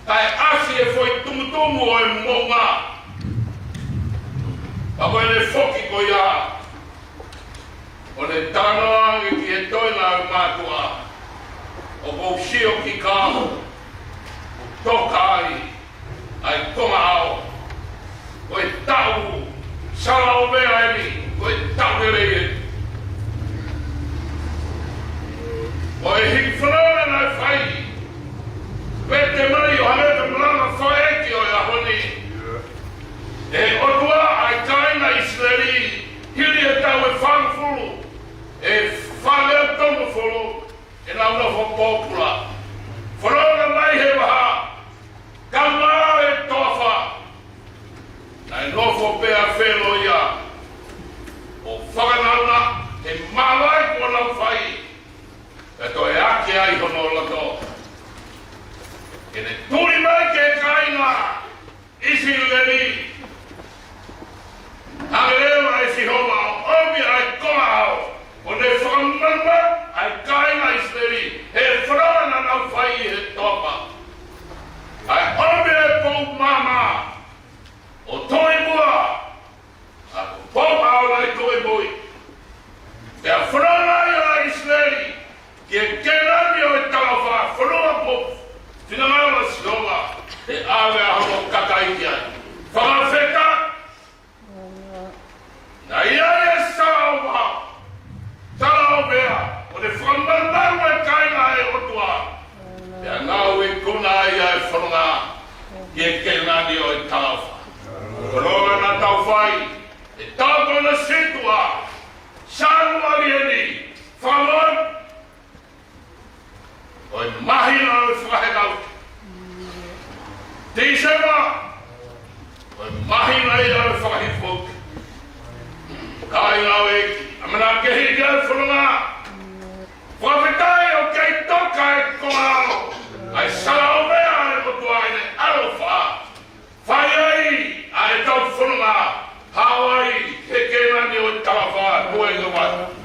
Kae ʻasi e foʻi tumutumu ʻo e moʻunga. Pea ko ʻene foki ko ia. ʻO ne talanoa ange ki he toenga ʻo e mātuʻa. ʻOku ou sio ki ʻIkao. ʻOku toka ai. ʻA e konga ao. Ko e taʻu salaovea eni. Ko e taʻu lelei eni. pōpula. Fononga mai he vaha, kae ʻumaʻā e toafa. Naʻe nofo pē ʻa Felo ia ʻo fakanaunau he māvae kuo nau fai, pea toe ake ai hono loto. Ke ne tuli mai ki he kāinga ʻIsileli. Hangē leva ʻe Sihova ʻo ʻomi ʻa e konga ʻao, ʻo ne fakamalumalu ʻa e kāinga ʻIsileli he fononga naʻa nau fai he toafa. ʻA e ʻomi e pou maama ʻo toe muʻa, ʻa e pou ʻao naʻe toe mui. Pea fononga ai ʻa ʻIsileli ki he Kēnani ʻo e talaʻofa, fonua kuo finangalo ʻe Sihova ke ʻave ʻa hono kakai ki ai. Fakafetaʻi. Naʻe ʻi ai e sala ʻo e vaha, sala ʻo e vaha, ʻo ne fakamalumalu e kāinga ʻa e ʻOtua. Pea nau ikuna ai ʻa e fononga ki he Kēnani ʻo e talaʻofa. Ko e fononga naʻa tau fai he taʻu ko hono siʻi ua, Sānuali eni, fakamoʻoni, ko e māhina ʻo e fakaheka. Tīsema, ko e māhina ia ʻo e fakahifo. Kāinga ʻeiki, ʻamanaki ke hiki ʻa e fononga. Fakafetaʻi ʻoku kei toka e konga ʻao, ʻa e sala ʻo e vaha ʻa e ʻOtua ʻi heʻene ʻaloʻofa. Fai ai ʻa e tau fononga, haʻu ai ki he Kēnani ʻo e talaʻofa, ʻoku ʻi ai ʻa e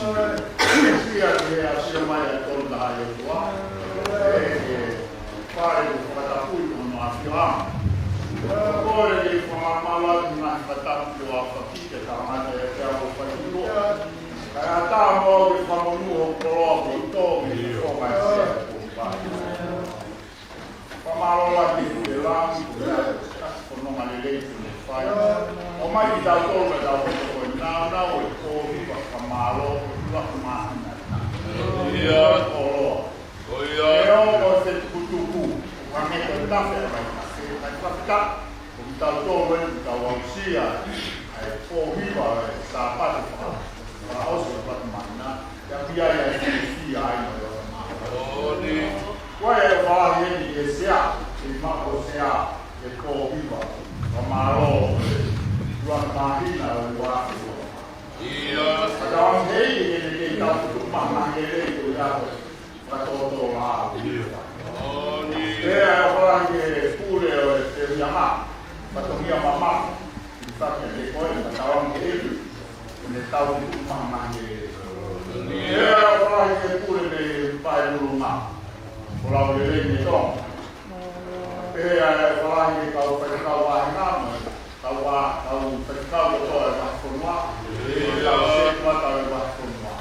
Sia ke asia mai ʻa e tolu taha ʻe ua. ʻE, ʻe, fale ʻoku fakatapui ʻi hono ʻAfio. Ko e kole ke fakamālō atu ʻi he ngaahi fakatapu kuo aofaki ke tangata ʻiate au ʻo fai ʻilo. Kae ʻatā mo au ke fakamonū hoʻo koloa kotoa ʻi he fofonga ʻo e sea ko e Fakamālō lahi ki he langi, ko e ʻa e fononga lelei kuo ne fai. ʻOmai kitautolu ka tau hoko ko e nāunau ʻo e pōhiva fakamālō, ko e ʻuluaki māhina ʻena. ʻIo. Koloa. ʻIo. ʻE ʻo ko e fetukutuku, ʻo hangē ko e tafe ʻa e vaitafe, kae fakafetaʻi, ko kitautolu eni kuo tau aʻusia ʻa e pōhiva ʻo e Sāpate faka- Fakaʻosi ʻo e ʻuluaki māhina, ʻe ʻapi ai ʻa e fiefia ai mo e ʻofa māʻoniʻoni. Ko e ʻofa lahi eni ki he sea, ʻi he maʻu ʻo e sea, ʻi he pōhiva fakamālō ʻo e ʻuluaki māhina ʻo e ua afe ua. ʻIo. Ka tau ange ʻi heʻene kei tau tuku maha he lelei ko ia ko e fakatōtō lā. ʻIo. Pea ʻofa lahi ki he pule ʻo e tēvia mā, fatongia mama. ʻI fake le koe, ka tau ange ʻi heʻene tau tuku maha he lelei. Pea ʻofa lahi ki he pule mei Pae Lulunga, ko Laulelei mei Tonga. Pea ʻofa lahi ki he kau faifekau vāhenga mo e kau vā, kau faifekau kotoa ʻo e vahefonua. Kau sētuata ʻo e vahefonua.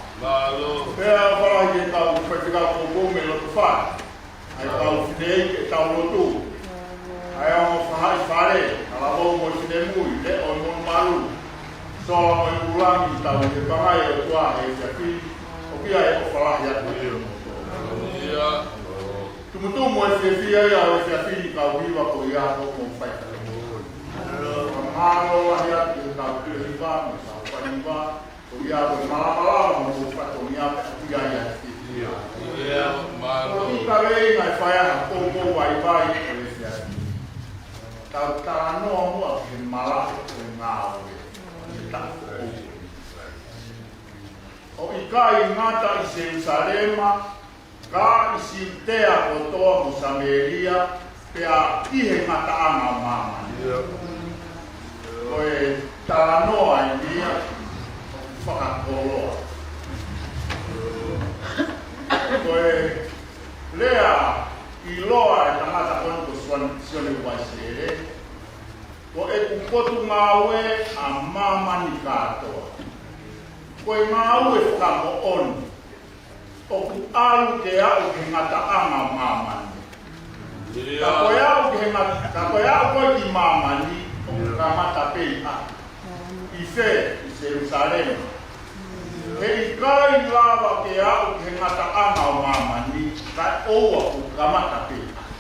Pea ʻofa lahi ki he kau faifekau kotoa mei loto fale. ʻA e kau fineʻeiki ʻetau lotu. ʻA e ongo faʻahi fale, talavou mo e finemui, leʻo mo e malu. Sola mo e ʻululangi, tau ʻi he pangai ʻo e ʻOtua he efiafi ni. ʻOku ʻi ai e ʻofa lahi atu kiate kimoutolu. Tumutumu e fiefia ia ʻo e efiafi ni, kau hiva ko ia ʻoku mou fai. Fakamālō lahi atu ki he kau hiva, mo e kau faiva. Ko ia ko e malamalama mo e fatongia pē ʻa ia ʻa e fiefia. ʻIo, mālō. Ko e kaveinga ʻe fai ai ha poupou vaivai ʻo e efiafi ni. Tau talanoa muʻa ki he malaʻe ʻo e ngāue. ʻI he taʻu foʻou. ʻOku ʻikai ngata ʻi Selusalema, ka ʻi Siutea kotoa mo Samēlia, pea ki he ngataʻanga ʻo māmani. ʻIo. Ko e talanoa eni ia ʻoku fakakoloa. Ko e lea ʻiloa ʻa e tangata ko eni ko Suan-, Sione Uaisele, ko ʻeku potungāue ʻa māmani kātoa. Ko e ngāue fakamoʻoni. ʻOku ʻalu ke aʻu ki he ngataʻanga ʻo māmani. ʻIo. Ka ko e aʻu ki he ngat-, ka ko e aʻu ko ē ki māmani, ʻoku kamata pē ʻi ʻapi. ʻI fē? ʻI Selusalema. He ʻikai lava ke aʻu ki he ngataʻanga ʻo māmani, kae ʻoua kuo kamata pē ʻi ʻapi.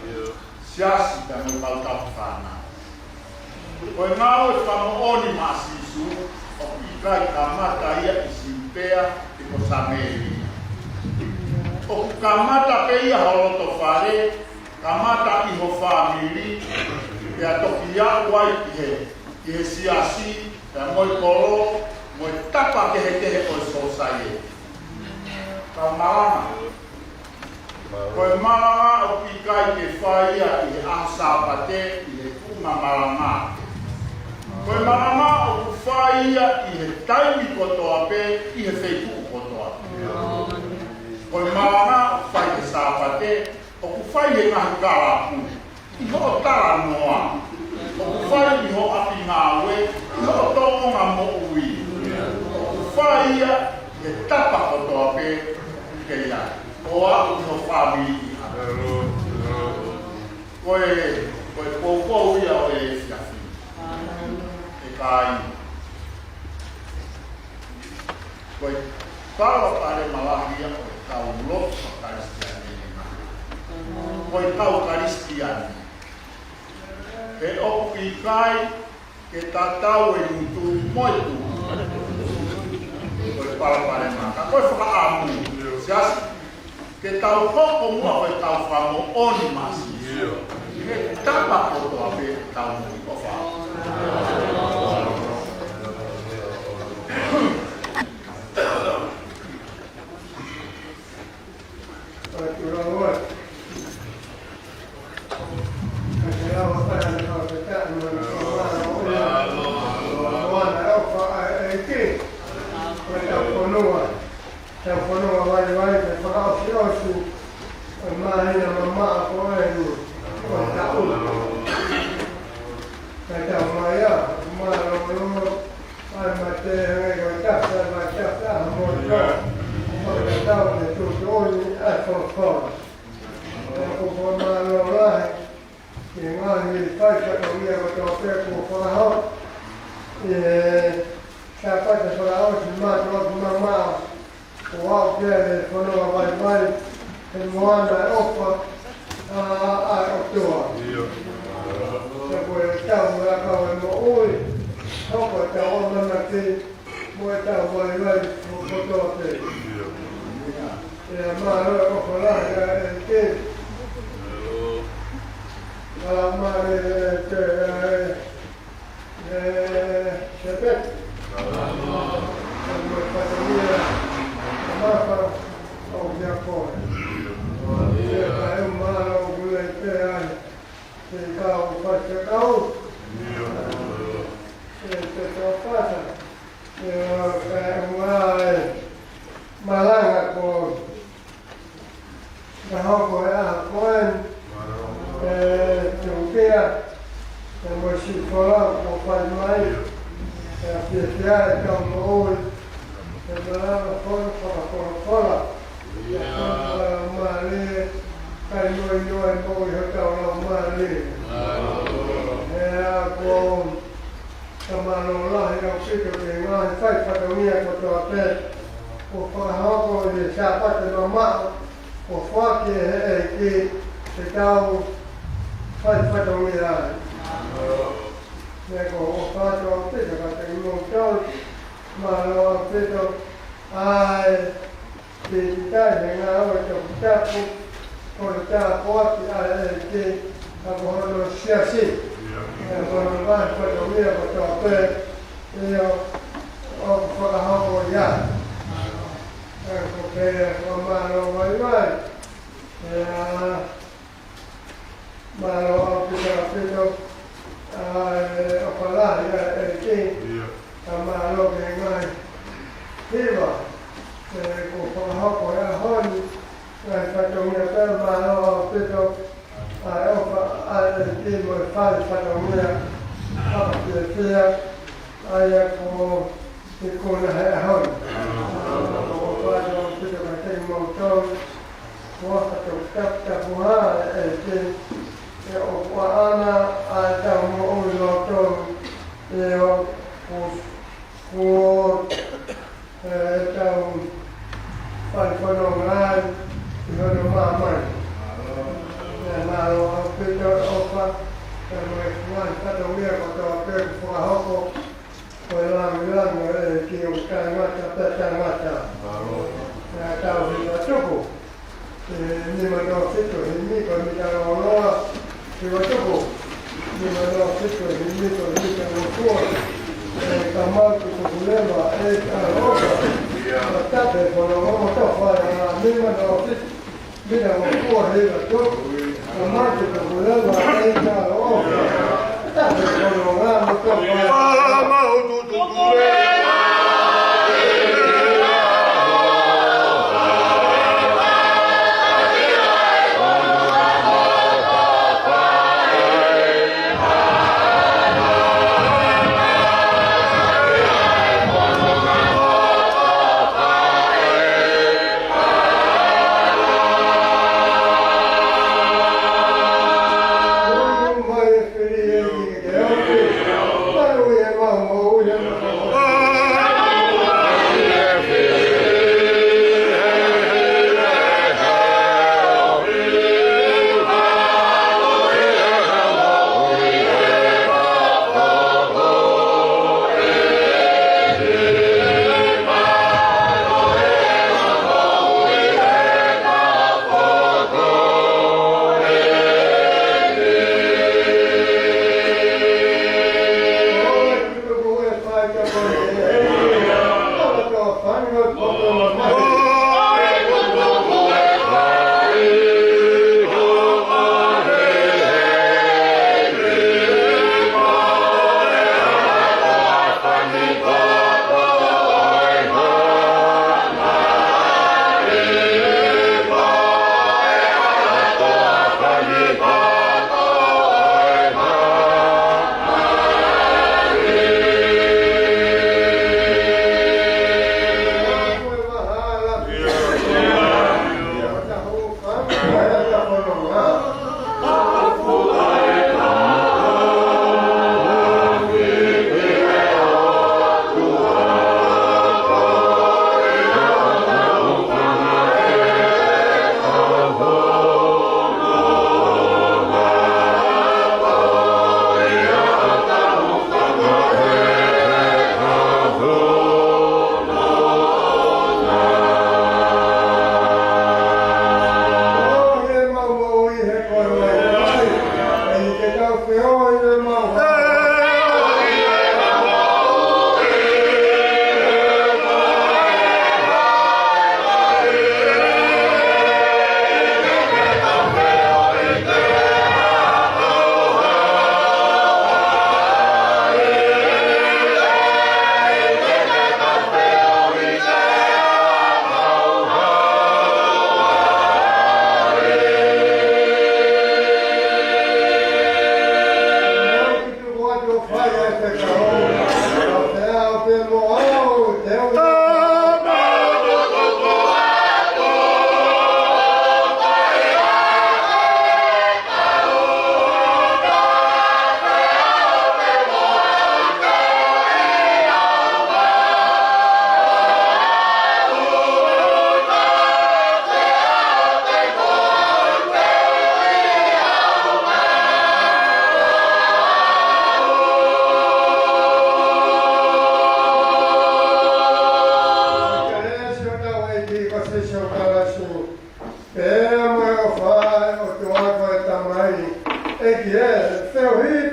ʻIo. Siasi pea mo e kau tauhi fānau. Ko e ngāue fakamoʻoni maʻa Sīsū, ʻoku ʻikai kamata ia ʻi Siutea pe ko Samēlia. ʻOku kamata pē ia ho loto fale, kamata ʻi ho fāmili, pea toki aʻu ai ki he, ki he siasi, pea mo e kolo, mo e tapa kehekehe ʻo e sōsaieti. Kau malanga. Ko e malanga ʻoku ʻikai ke fai ia ʻi he ʻaho Sāpate, ʻi he tuʻunga malanga. Ko e malanga ʻoku fai ia ʻi he taimi kotoa pē, ʻi he feituʻu kotoa pē. Ko e malanga ʻoku fai he Sāpate, ʻoku fai he ngaahi kalapu. ʻI hoʻo talanoa, ʻoku fai ʻi ho ʻapi ngāue, ʻi hoʻo tōʻonga moʻui. ʻOku fai ia he tapa kotoa pē ʻoku ke ʻi ai. ʻO aʻu ki ho fāmili ʻi ʻapi. Ko e, ko e poupou ia ʻo e efiafi ni. ʻE kāinga. Ko e palopalema lahi ia ʻo e kau lotu faka-Kalisitiane. Ko e kau Kalisitiane. He ʻoku ʻikai ke tatau e ngutu mo e tuʻu. Ko e palopalema. Ka ko e fakaʻamu. Siasi. Ke tau hoko muʻa ko e kau fakamoʻoni maʻa Sīsū. ʻIo. He tapa kotoa pē tau moʻui ʻofa. Tau fonua, tau fonua vaivai, ke fakaʻosiʻosi ʻa e māhina mamaʻo ko eni ʻo e taʻu. Kae tau mai ā, mālōlō, ʻa e mate hangē ko e tasa, ʻa e tasa, ʻa e moto. Fakatau ke tuʻutuʻuni ʻa e folofola. Ko e fakamālō lahi ki he ngaahi fai fatongia kotoa pē kuo fakahoko ʻi he Sāpate fakaʻosi mātuʻaki mamaʻo, ʻo aʻu ki he fonua vaivai, he moana ʻo e ʻofa ʻa e ʻOtua. Ka ko e tau ʻa e kau e moʻui, hoko e tau ʻamanaki, mo e tau vaivai kotoa pē. ʻIo, mālō e ʻofa lahi ʻa e ʻEiki. Ka lau mai e te ʻa e, e, Sepeti. Ka mo e fatongia, ka mata, ʻo kia koe. ʻIo, ka e mālō ʻoku lei pē ai, ke kau faifekau. E te tō fata. ʻIo, kae ʻumaʻā e malanga ko e hoko e ʻaho ko eni, e tukia, e mo e siʻi folau kuo fai mai, e fiefia e kau moʻui, e malanga folau fakafolofola, e fakalaumālie, kae ʻumaʻā e moʻui hotau laumālie. ʻIo, ko Ka mālō lahi ʻaupito ki he ngaahi fai fatongia kotoa pē kuo fakahoko ʻi he Sāpate mamaʻo, kuo foaki ʻe he ʻEiki ke tau fai fatongia ai. Pea ko e ʻofa atu ʻaupito kiate kimoutolu, mālō ʻaupito ʻa e Ke tau ʻi he ngāue toputapu, ko e tāpuaki ʻa e ʻEiki, ka ko hono siasi, ka ko hono ngaahi fatongia kotoa pē, ʻio, ʻoku fakahoko ia. Ka ko e pea ko e mālō vaivai, ʻio, mālō ʻaupito ʻaupito, ʻa e ʻofa lahi ʻa e ʻEiki, ʻio, ka mālō ki he ngaahi hiva, ʻe, kuo fakahoko he ʻaho ni, ngaahi fatongia pē, mālō ʻaupito, ʻa e ʻofa ʻa e ʻEiki mo e fai fatongia, fakafiefia, ʻa ia ko e ikuna he ʻaho ni. Ko e ʻofa atu ʻaupito kiate kimoutolu, ʻofa toputapu ʻa e ʻEiki, ʻe ʻofa ʻana ʻa e tau moʻui lōtolu, ʻio, ko, ko, ʻe tau fai fononga ai ʻi hono māmani. ʻE mālō ʻaupito e ʻofa, pea mo e ngaahi fatongia kotoa pē kuo fakahoko, ko e lāngilangi ʻo e ʻEiki ʻoku taʻengata pea taʻengata. Pea tau hiva tuku. ʻE nima noa fitu, himi ko e mita noa noa, hiva tuku. Nima noa fitu, himi ko e mita noa fā. ʻE ka mau ke tuku leva, ʻe ka ʻofa. Ka tape ko no mo to fai ʻa nima noa fitu. Mita mo kua hei la to. Ka mate ka kulala e ka o. Tape ko no nga mo to fai. Ka mau tu tu tu le.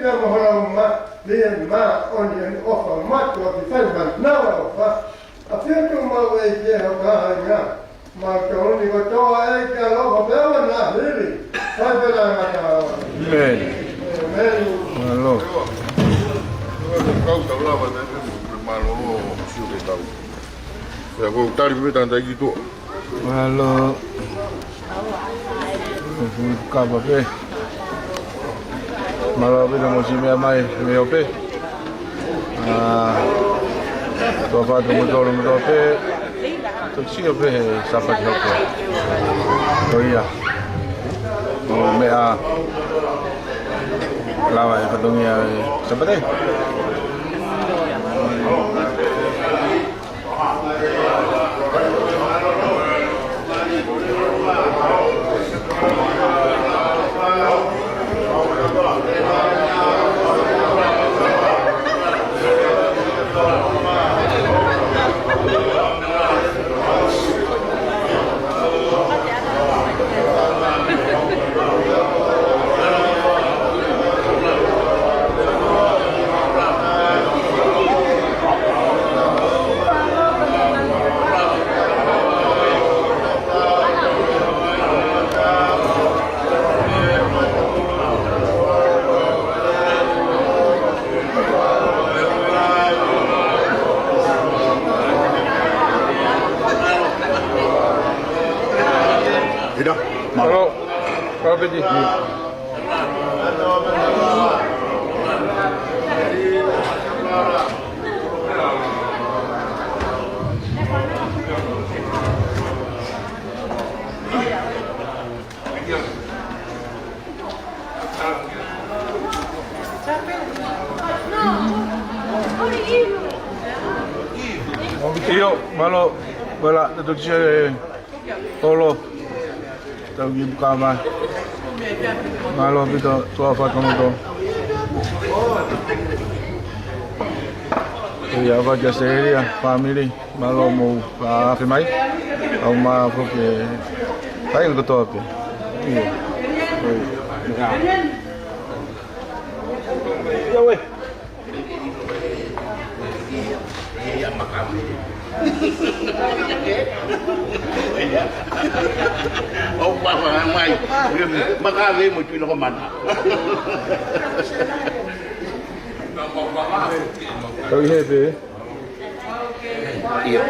Mo hola uma, lie ma, oni, oni ʻofa, matua ki fai man, nava ʻofa. ʻAfio tu mau ʻEiki ʻi ho kāinga. Mau tau ni kotoa ʻEiki ʻalofa pea ua na hili. Fai pē la ngata. Amen. Amen. Mālō. Kau tau lava, mālō, sio ke tau. Pea ko tali pē tanta ki tuʻa. Mālō. Kapa pē. Mālō pē mo si meʻa mai, meʻa pē. ʻA, tuʻa fā tuʻa mo tolu mo tolu pē. Tuʻu sio pē he Sāpate hoko. Ko ia. Ko e meʻa lava e fatongia e Sāpate. Mālō. Mālō, Peti. ʻIo, mālō, mālō, tau tuʻu sio e Tolo. Tau ki Pukama. Mālō ʻaupito, tuʻa fā tuʻa mo tolu. Ia, ʻofa ki ʻAositelēlia, fāmili, mālō mou afe mai. ʻOmai foki e kāinga kotoa pē. Ia. Ia ue. Ia makave. ʻO papa mai. Makave mo tui loko mana. Tau ʻi he pē. Ia.